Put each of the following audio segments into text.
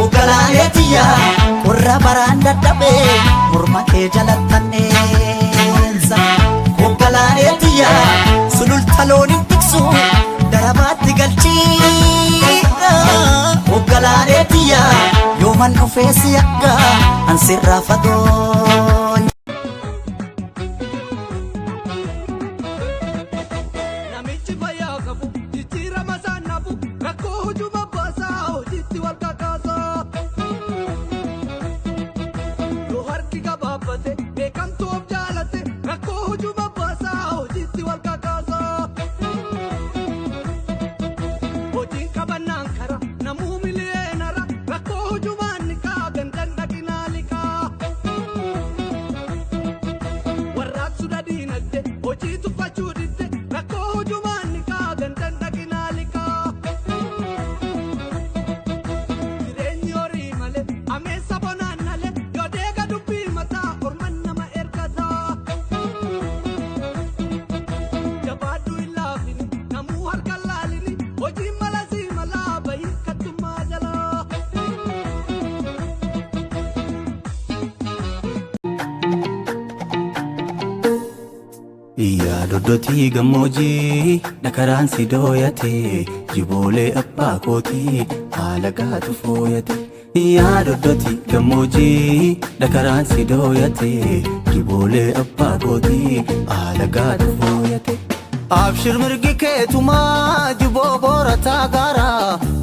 Hoogganaalee tiyya qorra baraan dadhabee morma kee jalattanneessa. Hoogganaalee tiyya sululta loon hin tiksu darabaatti galchiidha. Hoogganaalee tiyya yooman dhufee si akka ansirraa fagoo. Namichi fayyaa qabu jijjiirama isaan nafu rakkoo hujuma baasaa hojiitti wal kakaasaa. Yoo harki gabaabbate beekamtuu of jaalate rakkoo hujuma baasaa hojiitti wal kakaasaa. Hojiin qabannaan kara namuu miliyeenara rakkoo hujumaan ni kaa gandan dhaqinaa liqaa. Warraaqsu diinagdee hojii tuffachuu didde rakkoo hujumaan ni kaa gandan dhaqinaa liqaa. Jireenyi horii malee ameessa bonaan nalee yoo deega dubbii mataa orman nama ergataa. Jabaadhu hin laafini namuu harka laalini hojiin mala sii malaa bahii kattummaa jalaa. Yaa doddotii gammoojii dhakaraan si dooyate jiboolee abbaa kootii haala gaatu fooyate. Yaa doddotii gammoojii dhakaraan si dooyate jiboolee abbaa kootii haala gaatu fooyate. Abshir mirgi keetumaa jiboo boorataa gaara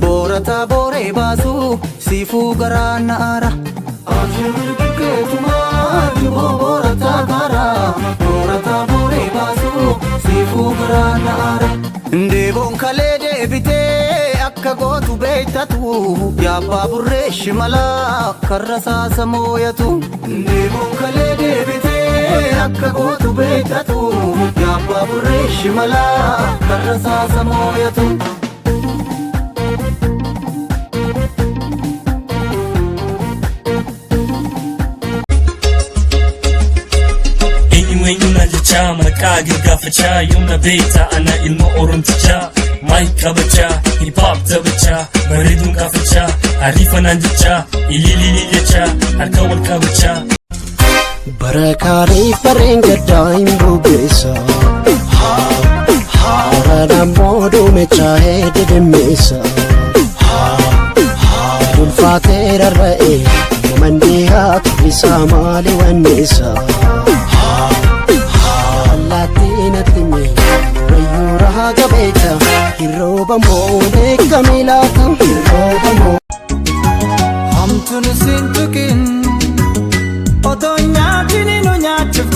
boorataa booree baasuu siifuu garaa na'aara. Abshir mirgi keetumaa jiboo boorataa gaara boorataa booree baasuu siifuu garaa na'aara. Deeboon kalee deebitee akka gootu beektatu yaabbaa burree shimalaa karra saasa mooyatu. Deeboon kalee deebitee akka gootu beektatu yaabbaa burree shimalaa karra saasa mooyatu. Eenyu eenyu jechaa maqaa girgaafachaa yoomna beektaa ana ilma oromtichaa mic qabachaa, hip hop taphachaa, bareeduun kaafachaa, ariifanaan jechaa, ilililii jechaa, harka wal qabachaa. Barakaaniif barreen gaddaa hin bubbeessa. Haraan ammoo duumechaa didimmeessa. Ulfaatee rarra'ee namandi haatu isaa maali wanneessa. Allaattii natti mee wayyuu rahaa qabeessa. Hirrooba moo beekamee laata? Hirrooba moo. Hamtuun siin tuqin otoo nyaatiin nu nyaachifte.